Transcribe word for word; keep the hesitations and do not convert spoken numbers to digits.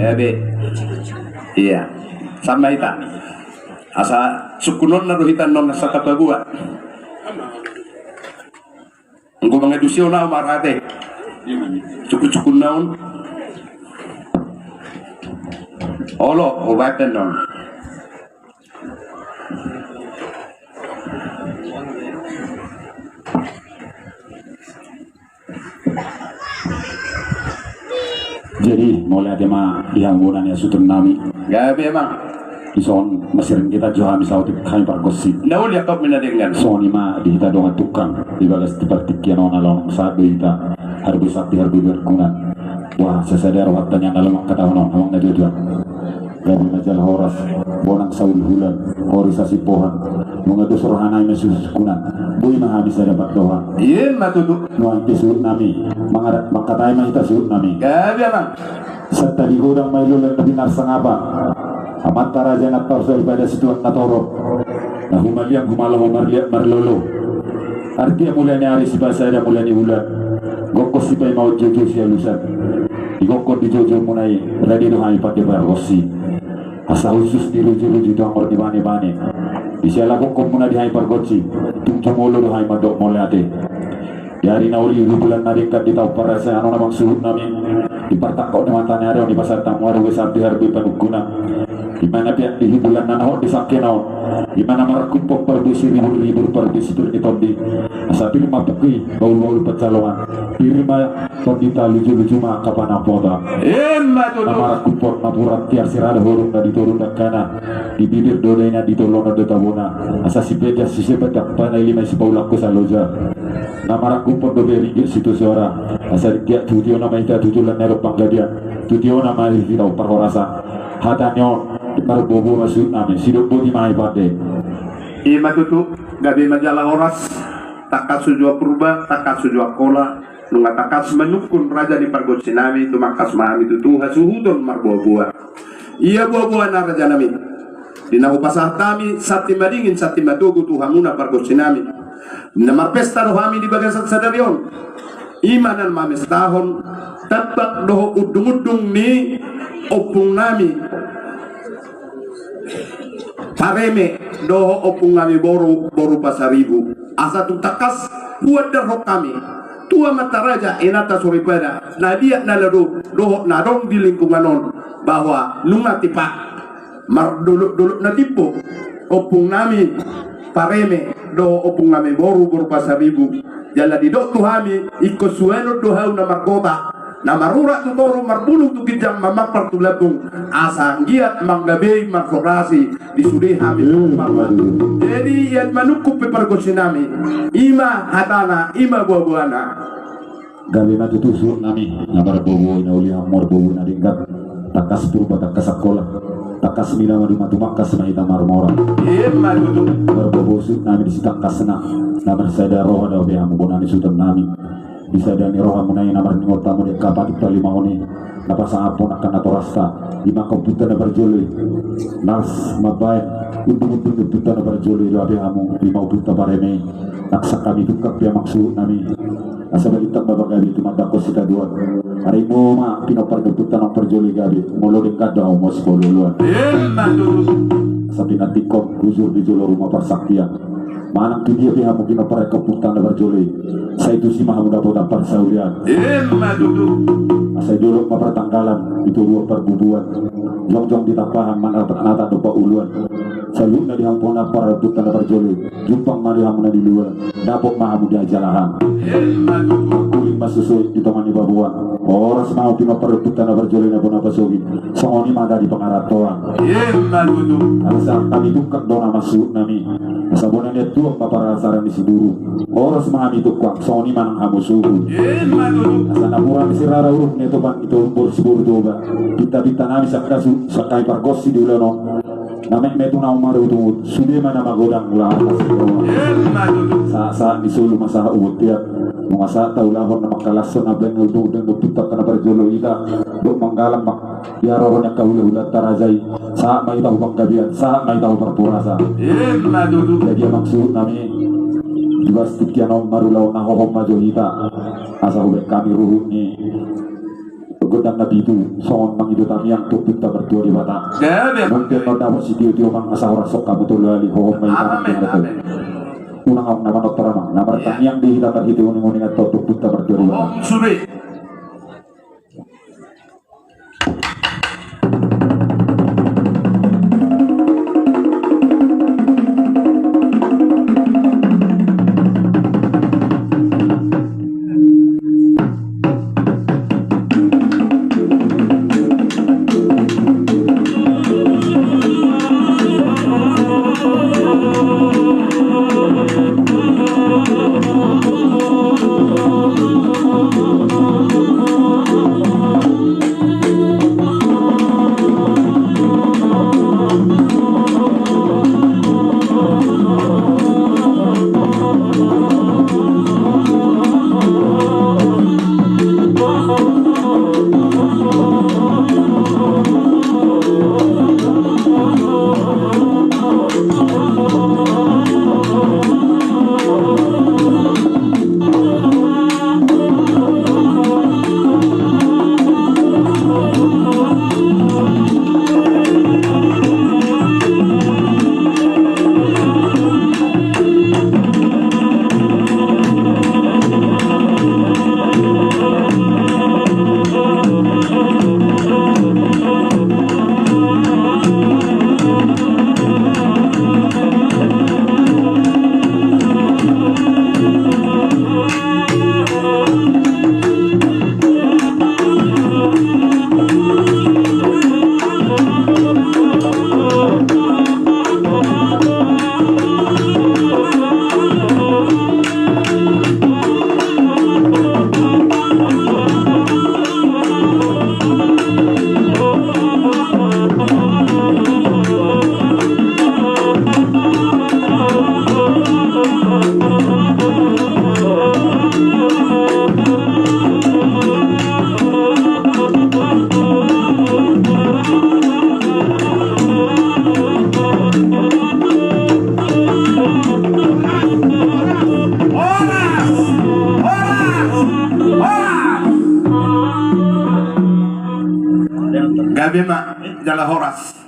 Gabe. Ia. Sama hita. Asa sungkunonna do hita annon asa tapabua. Anggo mangadusi on au marhate. Sungkun-sungkunna on. Olo, obaten on. Jadi, mauliate ma di hamu bona ni hasuhuton nami. Gabe ma. Dison masering kita jo hami saotik hami pargonsi. Na uli akap mina dengan. Songon i ma di hita dongan tungkang di bagas di partingkian on ala on sahat do hita. Harbue sahat di harbue pargunan. Wah, sasada rohanta nian ala on mangkatahon on amang na dua-dua. Gabe ma jala horas, bonang saulhulan, hori sasippohan. Nunga dos roha nami ma suhut sungkunan. Boi ma hami sada pandohan. Ima tutu. Nuaeng pe suhut nami. Mangarat mangkatai ma hita suhut nami. Gabe amang. Santadi godang ma i lolan na pinarsangapan. Amanta raja na tarsai pada situan na torop. Na humaliang humalaho marliat marlolo. Artia mula ni ari sipasada mula ni ula. Gokkon sipaimaon jojo sialusan. Di gokkon di jojo muna i rade do hami pande pargonsi. Asa hushus di ruju-ruju tu angor ni bane-bane. Di siala gokkon muna di hami pargonsi. Tung jumolo do hami mandok mauliate. Di ari na uli di bulan na denggan di taon parasa annon amang suhut nami. Di partangkok ni mata ni ari on di pasar tamu ari besar di harbue panungkunan. Di mana pihak di bulan na hot di sangkena on. Di mana marangkup parbue siribur-ribur parbue sipir ni tondi. Asa pir ma pungki baul-baul pansalongan. Pir ma tondi ta luju-luju ma angka panampotan. Ima tutu. Na marangkup na puran tiar sirada horung na di toru dangkana. Di bibir do daina di tolonan do tabona. Asa sipeja sisepat dangkana i lima sipaulak ko saloja. Na marangkup dope ringgit sitio sora. Asa di tiak tu tiona ma hita tu joloan ni ari panggabean. Tu tiona ma hita parhorasan. Hata ni on marbobo ma suhut nami sidok boti ma i pande. Ima tutu. Gabe ma jala horas. Tangkas suju Purba, tangkas suju Angkola. Nunga tangkas manungkun raja ni pargonsi nami, tumangkas ma hami tutu hasuhuton marboa-boa. Ia boa-boana raja nami. Di na hupasahat hami santi madingin santi matogu tu hamuna pargonsi nami. Na marpesta do hami di bagasan sadari on. Ima na mamestahon tambak dohot undung-undung ni ompung nami. Pareme dohot ompung nami boru, boru Pasaribu. Asa tung tangkas huandarhon hami tu amanta raja inanta soripada na liat na ladok dohot na adong di lingkungan on bahwa nunga tipak mardolok-dolok na timbo ompung nami Pareme dohot ompung nami boru, boru Pasaribu. Jala didok tu hami, ingkon suanon do hau na margota, na marurat tu toru, marbulung tu ginjang, mamampar tu lambung, asa anggiat manggabei marsorasi di sude hami. Hmm. Jadi ia manungkun pe pargonsi nami, ima hatana, ima boa-boana. Gabe ma tutu suhut nami, na marbobo na uli, na marbobo na denggan, tangkas Purba, tangkas Angkola, tangkas Mina, maduma tumangkas ma hita marmora. Ima tutu. Marbobo suhut nami di sitangkasna, na marsada roha dope hamu bona ni suhut nami. Di sada ni rohamuna i na marningot hamu di angka patik palimaon i, na pasangaphon angka natorasta, ima angka ompunta na parjolo i. Las mambaen undung-undung ni ompunta na parjolo i dope hamu, ima ompunta Pareme i. Nang sian hami tungkang pe amang suhut nami. Asa balintang ma pagabe tumandangkon sitadoan. Ari muna pinompar ni ompunta na parjolo i gabe, molo denggan do hamu ma sipaolo-oloan. Ima tutu. Asa pinantikhon hujur di jolo ruma parsangkian. Manang tu dia pe hamu pinompar ni ompunta na parjolo i, sai tusi ma hamu dapotan parsaulian. Ima tutu. Asa di dolok ma partanggalan, di toruan parbubuan, jongjong di tampahan, manatap-natap dompak uluan. Saluhutna di hamu pinompar ni ompunta na parjolo i, jumpang ma di hamu na di luaran, dapot ma hamu di hajalahan. Ima tutu. Guling ma susuit di tonga ni baboan. Horas ma hamu pinompar ni ompunta na parjolo i na bona pasogit. Songon i ma di pangarantoan. Ima tutu. Asa hami tungkang do na masuhut nami. Asa bona ni antuak ma parasaran ni siburung. Horas ma hami tungkang, songon i ma nang hamu suhut. Ima tutu. Asa napuran ni sirara uruk ni topan ni tombor siboru Toba. Pinta-pinta nami sian hami pargonsi di ulaon on. Na metmet tu na umarutut, sude ma na magodang ulaon. Ima tutu. Sahat-sahat ni solu ma sahat tu bontean. Nunga sahat taulahon na mangkalashon na baen undung-undung ni ompunta na parjolo i, dok manggalang ma di haroro ni angka hula-hulanta raja i. Sahat ma hita tu panggabean, sahat ma hita tu parhorasan. Ima tutu. Jadi amang suhut nami, di bagasan tingki on marulaon na hohom ma jo hita. Asa hubaen hami ruhut ni Gondang na pitu, songon mangido tangiang tu Ompunta Martua Debata. Gabe. Mungkin na dapot sitio-tio manang asa horas, songon hamu tolu hali, hohom ma i. Amen, amen. Unang ahu na manortor, amang, na martangiang do hita marhite uning-uningan tu Ompunta Martua Debata. Hohom sude. Horas! Horas! Horas! Gabe ma jala horas.